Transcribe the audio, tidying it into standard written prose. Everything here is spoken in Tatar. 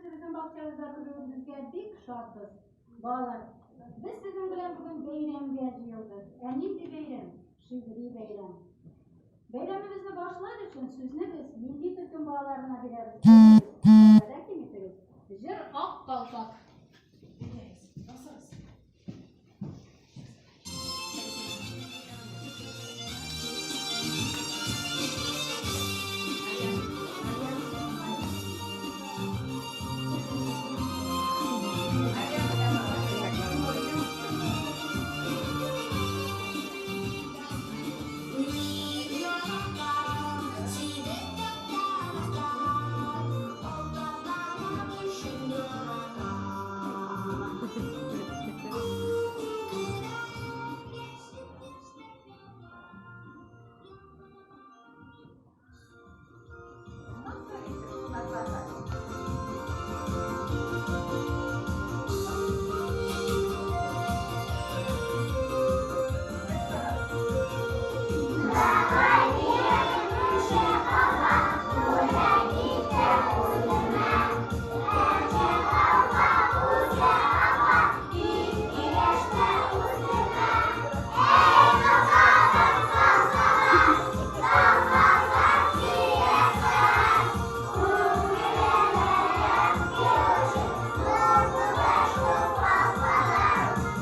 Сезне безнең бакчабызда күрүебезгә бик шатбыз. Балалар, без сезнең белән бүген бәйрәмгә җыелдык. Ә нинди бәйрәм? Шигъри бәйрәм. Бәйрәмебезне башлар өчен сүзне без милли төркем балаларына бирәбез. Рәхим итегез. Җыр Ак калфак.